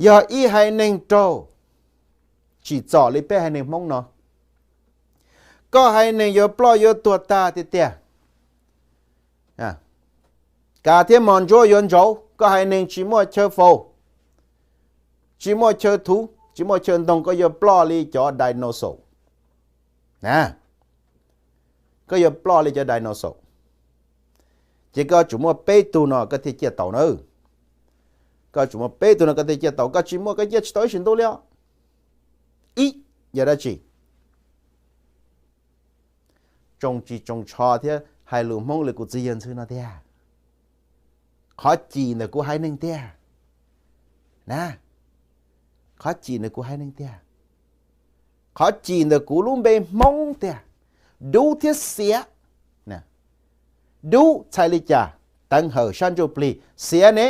yog ib haiv neeg raug tsim txom li peb haiv neeg Hmoob no, koj haiv neeg yuav ploj yuav tuag tag tiag tiag. Kav thiab mos ntsuab yuav ntsauv, koj haiv neeg tsis muaj chaw faus, tsis muaj chaw thuv, tsis muaj chaw ntoo, koj yuav ploj li cov dinosaur. Koj yuav ploj li cov dinosaur. Ces koj tsum muaj peb tug no koj thiaj ciaj tau na. Koj tsum muaj peb tug no koj thiaj ciaj tau, koj tsis muaj koj ciaj tsis tau ib sim ntuj li os. Ib, yog dab tsi? Tsoos tsis tsoos tsho thiab hais lus Hmoob li kuv txiv yawg ntxwg no tiag. Qhov cim ntawm kuv haiv neeg tiag na. Qhov cim ntawm kuv haiv neeg tiag. Qhov cim ntawm kuv lub npe Hmoob tiag. Dub thiab xiav. Dub txhais li cas? Teev hawm sab ntsuj plig. Xiav ne?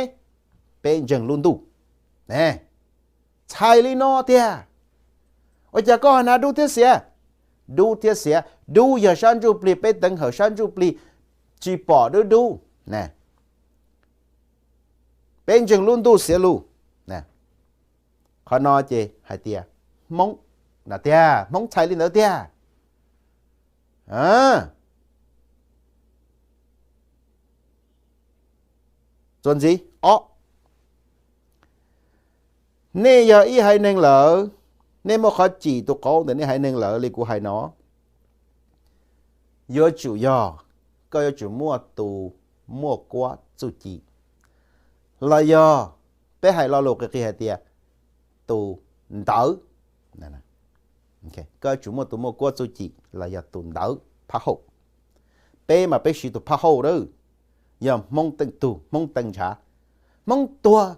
Peb ntseeg lub ntuj. Txhais li no tiag. Ua cas koj ho hnav dub thiab xiav? Dub thiab xiav, dub yog sab ntsuj plig, peb teev hawm sab ntsuj plig tsis pom dub dub. Peb ntseeg lub ntuj xiav lug. Qhov no ces hais tias Hmoob no tiag, Hmoob txhais li ntawd tiag. Txuas ntxiv, ob, nej yog ib haiv neeg lawm, nej muaj qhov cim tus qauv ntawm nej haiv neeg lawm li kuv hais no, yuav tsum yog koj yuav tsum muaj tus muaj kuab txuj ci, los yog peb hais lo lus qis qis hais tias tus ntawv. Koj yuav tsum muaj tus muaj kuab txuj ci los yog tus ntawv phab hauj. Peb mas peb siv tus phab hauj a, yog Hmoob teej tug, Hmoob teej ntshav. Hmoob tuag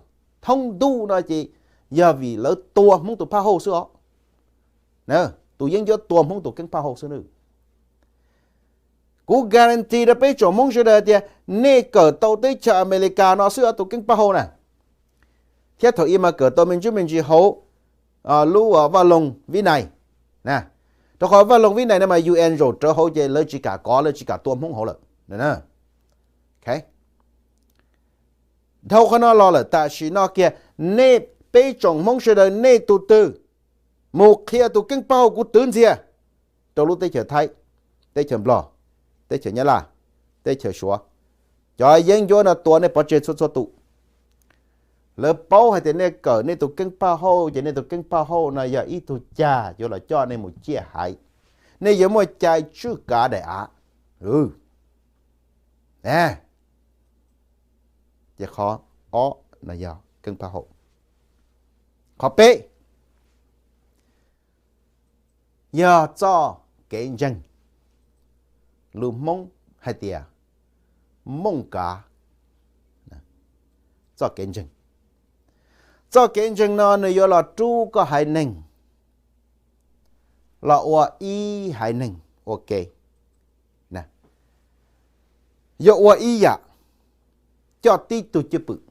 thoob ntuj no ces yog vim lawv tua Hmoob tus phab hauj xwb os. Tus yeeb ncuab tua Hmoob tus keeb phab hauj xwb na. Kuv guarantee rau peb tsoom Hmoob sawv daws tias nej kawm tau teb chaws Amelikas no xwb os tus keeb phab hauj na. Thiab thaum ub mas kawm tau me ntsuj me ntsis hauv lub vaj loog vib nais. Rau qhov vaj loog vib nais no mas U N zaum rawv hauv ces lawv tsis kam kov, lawv tsis kam tua Hmoob hauv lawm. Dhau qhov no los lawm tam sim no kiag, nej peb tsoom Hmoob sawv daws nej tus twg mus qhia tus keeb phab hauj kuv twv ntxiag rau lub teb chaws Thaib, teb chaws Nplog, teb chaws Nyab Laj, teb chaws Suav, cov yeeb ncuab no tua nej pov tseg txhua txhua tus. Lawv paub hais tias nej kawm nej tus keeb phaj hauj ces nej tus keeb phaj hauj no yog ib tug cag yuav los coj nej mus ciaj haiv. Nej yuav muaj cai tswj kav daim av. Ces qhov ob no yog keeb phaj hauj. Qhov peb yog txoj kev ntseeg. Lus Hmoob hais tias mooj kav. Txoj kev ntseeg, txoj kev ntseeg no nws yuav los rub koj haiv neeg los ua ib haiv neeg ua ke. Yuav ua ib yam, coj tib tug cwj pwm.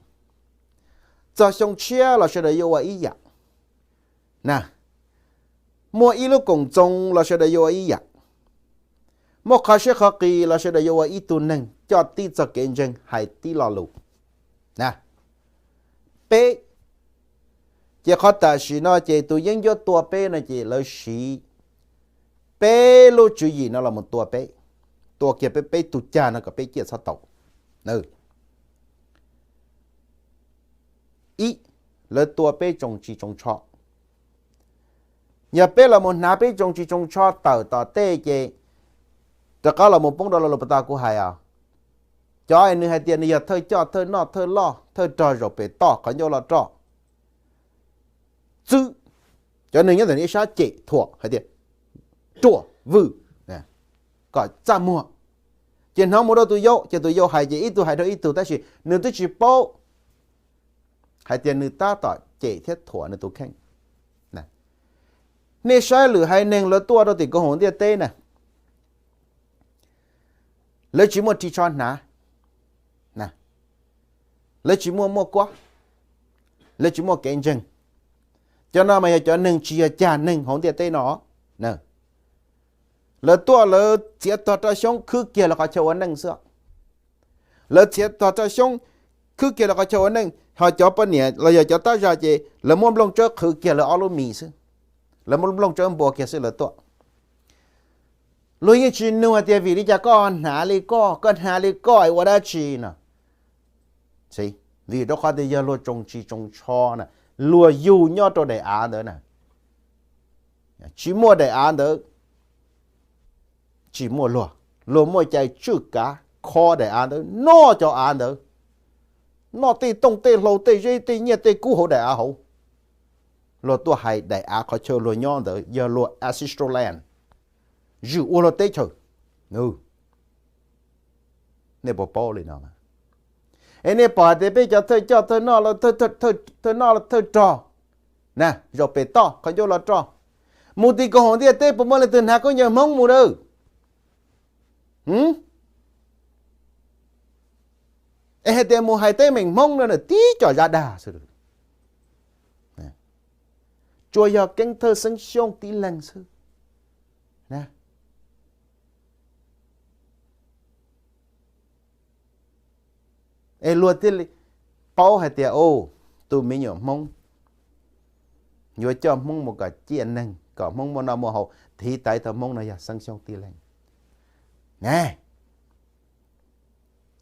Txog xyoo tshiab los sawv daws yuav ua ib yam. Muaj ib lub koom txoos los sawv daws yuav ua ib yam. Muaj qhov siab qhov qis los sawv daws yuav ua ib tug neeg coj tib txoj kev ntseeg hais tib lo lus. Peb, ces qhov tam sim no ces tus yeeb ncuab tua peb no ces lawv siv peb lub tswv yim no los mus tua peb, tua kiag peb, peb tug cag no kom peb ciaj txhob tau. Ib, lawv tua peb tsoos tsis tsoos tsho. Yog peb los mus hnav peb tsoos tsis tsoos tsho tawm tom tej ces rov qab los mus poob rau lo lus pas tas kuv hais os. Cov nws hais tias nws yog thawj coj thawj noj thawj loj thawj rog zaum pem toj qhov ncauj loj roj, txwb cov neeg nyob ntawm ib sab cem thuam hais tias ruam vwm, kom txaj muag. Ces hnov mus rau tus yau, ces tus yau hais ces ib tug hais rau ib tug, tab sis nws twb tsis paub hais tias nws tab tom cem thiab thuam nws tus kheej. Nej saib lwm haiv neeg lawv tuaj rau tim koom haum ntiaj teb na, lawv tsis muaj ris tsho hnav, lawv tsis muaj muaj kuab, lawv tsis muaj kev ntseeg. Cov no mas yog cov neeg tsis yog cag neeg hauv ntiaj teb no. Lawv tuaj lawv txiav tog roj xyoob khwb kiag lawv qhov chaw ua neej xwb. Lawv txiav tog roj xyoob khwb kiag lawv qhov chaw ua neej, ho cov poj niam los yog cov tab zag ces lawv muab nplooj tsawb qhwv kiag lawv ob lub mis xwb, lawv muab nplooj tsawb npua kiag xwb lawv tuaj. Luag yeej tsis nug hais tias vim li cas koj hnav li koj, koj hnav li koj es ua dab tsi no. Vim rau qhov tias yog luag tsoos tsis tsoos tsho na, luag yug nyob rau daim av ntawd na, tsis muaj daim av ntawd, tsis muaj luag, luag muaj cai tswj kav kho daim av ntawd, noj cov av ntawd, noj tej tooj tej hlau tej zeb tej nyiaj tej kub hauv daim av hauv. Luag tuaj hais daim av qhov chaw luag nyob ntawd yog luag ancestral land, zwm ua luag teb chaws. Nej puas paub li no? Es nej pom hais tias peb cov thawj coj thawj noj, thawj noj thawj rog na, zaum pem toj qhov ncauj los rog, mus tim koom haum ntiaj teb puas muaj leej twg hnav khaub ncaws Hmoob mus lawm? Es hais tias mus hais teeb meem Hmoob no tib co zab dag xwb, tsuas yog Keeb Thawj Xeeb Xyooj tib leeg xwb. Es luag thiaj li paub hais tias, o, tus me nyuam Hmoob yuav coj Hmoob mus kom ciaj neeg, kom Hmoob muaj noj muaj haus, thiv tau ib tug Hmoob no yog Xeeb Xyooj tib leeg ne.